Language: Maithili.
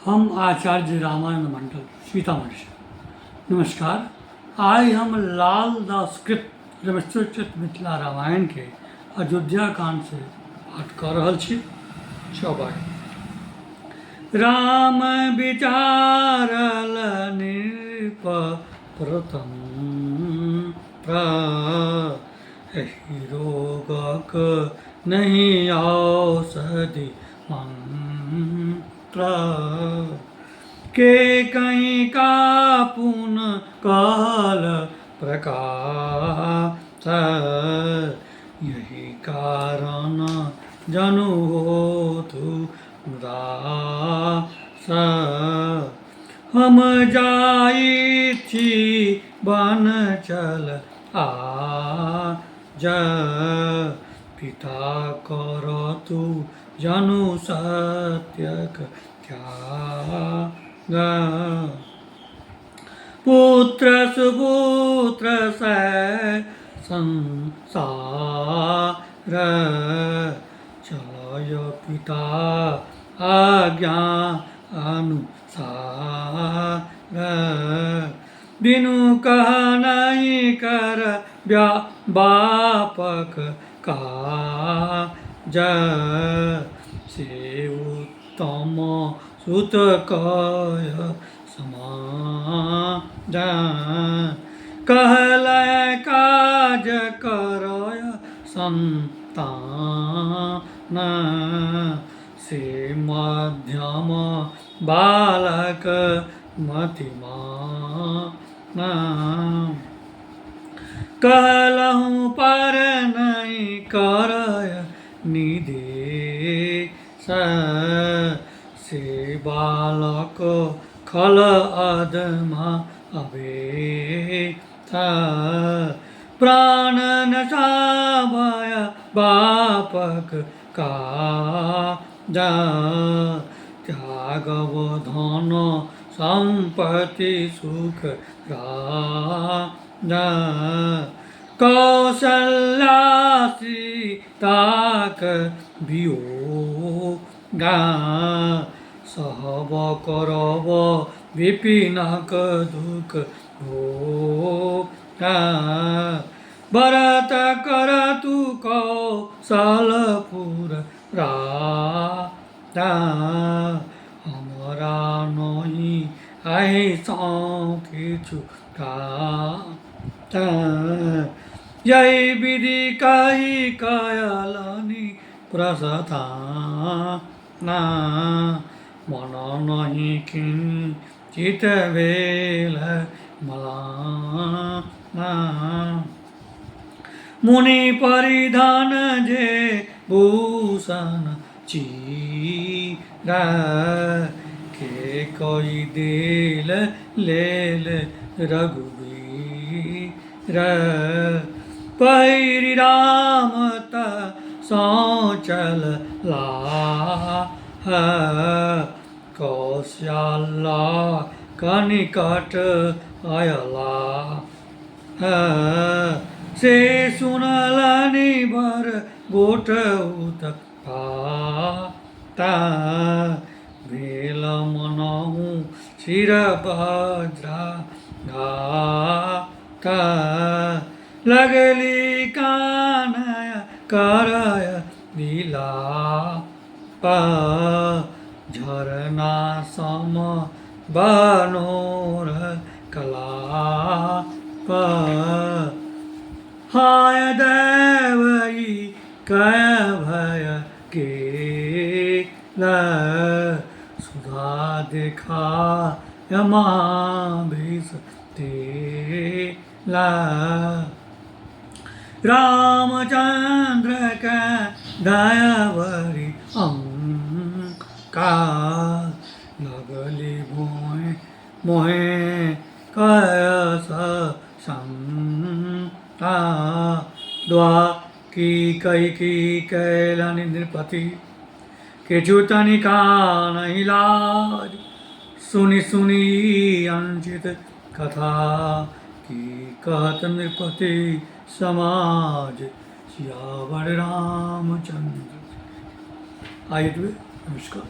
हम आचार्य रामानंद मंडल सीतामढ़ीसँ नमस्कार आइ हम लाल दास कृत रमेश्वर मिथिला रामायणके अयोध्या काण्डसँ पाठ कऽ रहल छी चौपाई राम विचारल नृप प्रथम एहि रोगक नहि औषधि मंत्र के कहीं का पुन कहल प्रकाश यही कारण जनु होथु उदास हम जाइ छी बन चल आ जा पिता करतु जनु सत्यक त्याग पुत्र सुपुत्र से संसार चलय पिता आज्ञा अनुसार बिनु कह नहीं कर ब्या बापक काज से उत्तम सुत कय समाज कहल काज करय संतान से मध्यम बालक मतिमान कहलहुँ पर नहीं करय निदेश से बालक खल अदमा अबे प्राण नशावय बापक काज त्यागव धन सम्पत्ति सुख राजा कौशल्या सीताक वियोगा सहब करब विपिनक दुख भोगा भरत करतु कौशलपुर राजा हमरा नहि एहिसँ किछु काज यही विधि कहि कयलनि प्रस्थान मन नहि किंचित भेल मलान मुनि परिधान जे भूषण चीर के कई देल लेल रघुबीर पहिरि राम त चल ला कौशल्या कनिकट अयला से सुनलनि बर गोट उत पाता भेल मनहु शिर बज्रा घाता लगली कानय करय विलाप झरना सम बनोर कलाप हाय दैवई कय भय के सुधा देखा महाभीष तेला रामचंद्र के दयावरी अंका लगली भोए मोहे कयस शंका द्वा की कई की कैलनि नृपति किछु तनिका नहीं लाज सुनि सुनि अंचित कथा की कहत नृपति समाज सियावर रामचंद्र। आइए नमस्कार।